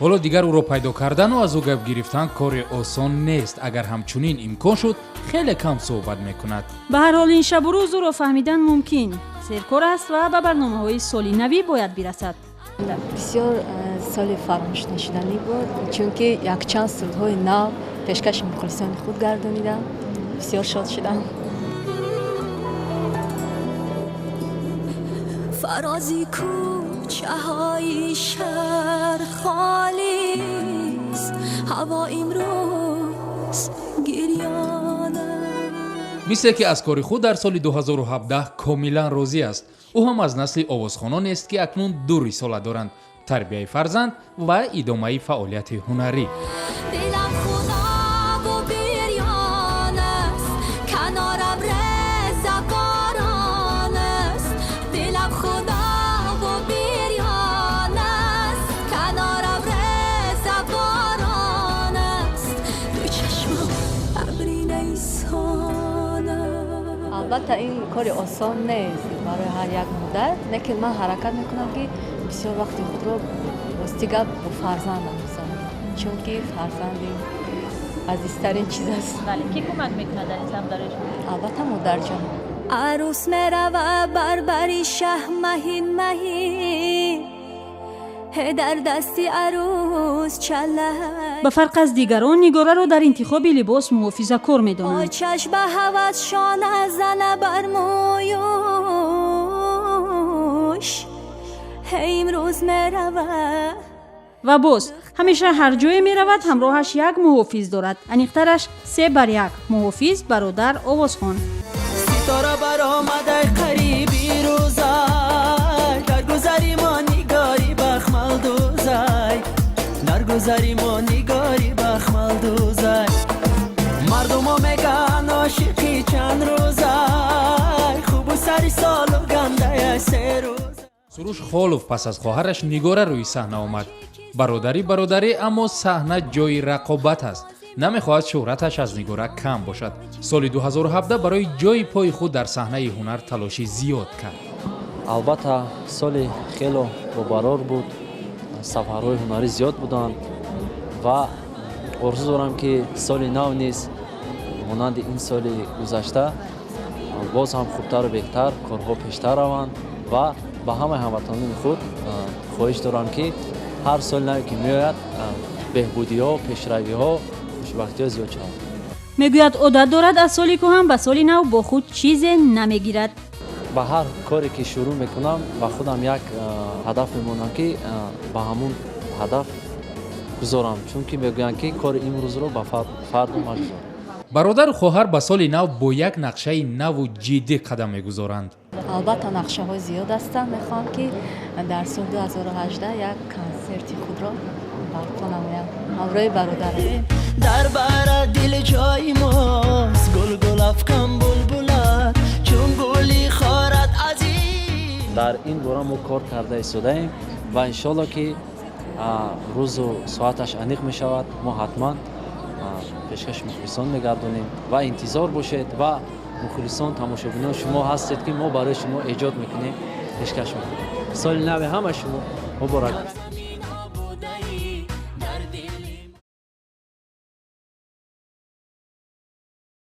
Ҳоло дигар ӯро пайдо кардану аз ӯ гап гирифтан кори осон нест. Агар ҳамчунин имкон шуд, хеле кам суҳбат мекунад. Ба ҳар ҳол, ин шабу рӯз ӯро фаҳмидан мумкин. Серкор аст ва ба барномаҳои соли навӣ бояд бирасад. Бисёр соли фаромӯшнашуданӣ буд, чунки якчанд сурудҳои нав пешкаши мухлисони худ гардонидам. Бисёр шод шудам. Фарози кӯчаҳои шаҳр холист, ҳаво имрӯз гирён аст. Мисле ки аз кори худ дар соли 2017 комилан розӣ аст. Ӯ ҳам аз насли овозхононест, ки акнун ду рисола доранд: тарбияи фарзанд ва идомаи фаъолияти ҳунарӣ. Дилам хунобу бирён аст, канорам реза борон аст. Дилам хунобу бирён аст, канорам реза борон аст. Ду чашмам абри нисон аст. Албатта, ин кори осон нест барои ҳар як модар, лекин ман ҳаракат мекунам, ки бисёр вақти худро, рости гап, бо фарзандам гузаронам, чунки фарзанди азизтарин чиз аст. Бале, кӣ кӯмак мекунад дар ин самт барои шумо? Албатта, модарҷон. Арӯс мерава бар бари шаҳ, маҳин маҳин, дар дасти арӯс чала. Ба фарқ аз дигарон, Нигораро дар интихоби либос муҳофизакор медонанд. Очаш ба ҳавас шона зана бар мӯюш, имрӯз мерава. Ва боз ҳамеша ҳар ҷое меравад, ҳамроҳаш як муҳофиз дорад, аниқтараш се бар як муҳофиз: бародар, овозхон. Ситора баромадай, қариби рӯзай, дар гузари мо нигори бахмалдӯзай, дар гузари мо нигори бахмалдӯзай. Мардумо меган, ошиқи чанд рӯзай, хубу сари солу гандая се рӯз. Суруш Холов пас аз хоҳараш Нигора рӯи саҳна омад. Бародарӣ бародарӣ, аммо саҳна ҷои рақобат аст. Намехоҳад шӯҳраташ аз Нигора кам бошад. Соли 2017 барои ҷои пои худ дар саҳнаи ҳунар талоши зиёд кард. Албатта, соли хело бобарор буд, сафарҳои ҳунарӣ зиёд буданд ва орзу дорам, ки соли нав низ монанди ин соли гузашта боз ҳам хубтару беҳтар корҳо пештар раванд ва ба ҳамаи ҳамватанони худ хоҳиш дорам, ки ҳар соли наве ки меояд, беҳбудиҳо, пешравиҳо, хушбахтиҳо зиёд шаванд. Мегӯяд, одат дорад, аз соли кӯҳан ба соли нав бо худ чизе намегирад. Ба ҳар коре ки шурӯъ мекунам, ба худам як ҳадаф мемонам, ки ба ҳамун ҳадаф гузорам, чунки мегӯянд, ки кори имрӯзро ба фардо магузор. Бародару хоҳар ба соли нав бо як нақшаи наву ҷиддӣ қадам мегузоранд. Албатта, нақшаҳо зиёд ҳастанд. Мехоҳам, ки дар соли 2018 як консерти худро барпо намоям ҳамроҳи бародарам. Дар бара дил ҷои мост, гулгул афкан булбулат, чун гули хорат азиз. Дар ин бора мо кор карда истодаем ва иншолло, ки рӯзу соаташ аниқ мешавад, мо ҳатман пешкаши мухлисон мегардонем ва интизор бошед. Ва мухлисон, тамошобинон шумо ҳастед, ки мо барои шумо эҷод мекунем, пешкаш мекунем. Соли нави ҳама шумо муборак!